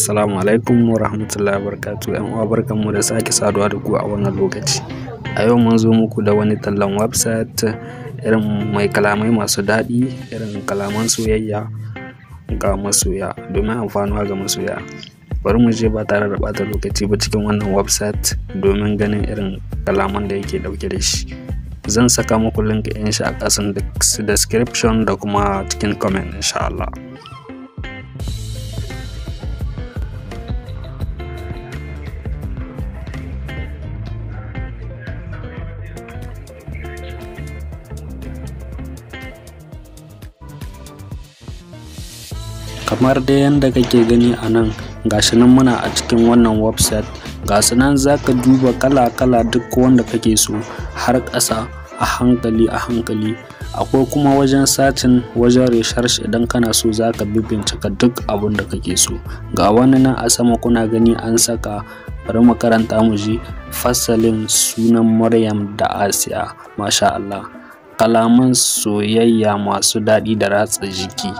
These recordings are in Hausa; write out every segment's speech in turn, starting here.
Assalamu alaikum wa rahmatullahi wa barakatuh. ‘Yan uwa, barkanmu da sake saduwa da ku a wannan lokaci. A yau mun zo muku da wani tallan website irin mai kalamai masu daɗi, irin kalaman soyayya ga masoya, domin amfanuwa ga masoya. Bari mu je ba tare da ɓata lokaci ba cikin wannan website domin ganin irin kalaman da yake ɗauke da shi. Zan saka muku link ɗin shi a ƙasan description da kuma cikin comment insha Allah. Kamar dai yadda kake gani a nan, gashi nan muna a cikin wannan website. Gasu nan zaka duba kala-kala duk wanda kake so har ƙasa a hankali a hankali. Akwai kuma wajen searching, wajen research, idan kana so zaka bi bincika duk abun da kake so. Ga wani nan a sama kuna gani an saka, bari mu karanta mu ji fasalin sunan Maryam da Asiya. Masha Allah, kalaman soyayya masu daɗi da ratsa jiki.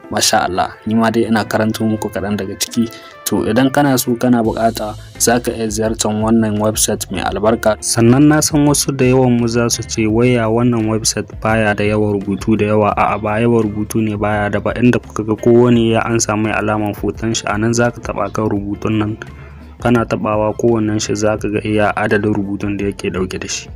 Masha Allah, ni ma dai ina karanto muku kaɗan daga ciki. To idan kana so, kana buƙata, za ka iya ziyartar wannan website mai albarka. Sannan na san wasu da yawan mu za su ce waya wannan website baya da yawan rubutu da yawa. A'a, ba yawan rubutu ne baya da ba. Inda kuka ga kowane ya an samu alaman foton shi, anan za ka taɓa kan rubutun nan. Kana taɓawa kowannen shi, za ka ga iya adadin rubutun da yake ɗauke da shi.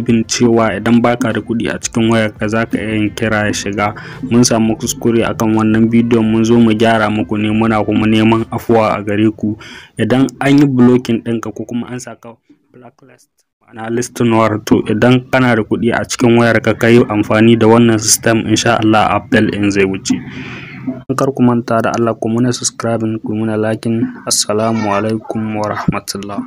Bin cewa idan baka da kuɗi a cikin wayarka, za ka iya yin kira ya shiga. Mun samu kuskure akan wannan bidiyon, mun zo mu gyara muku ne, muna kuma neman afuwa a gare ku. Idan an yi blocking ɗinka ko kuma an saka blacklist, ma'ana liste noire, to idan kana da kuɗi a cikin wayarka ka yi amfani da wannan system, insha Allah appel ɗin zai wuce. Kar ku manta da Allah ku muna subscribing, ku muna liking. Assalamu alaikum wa rahmatullah.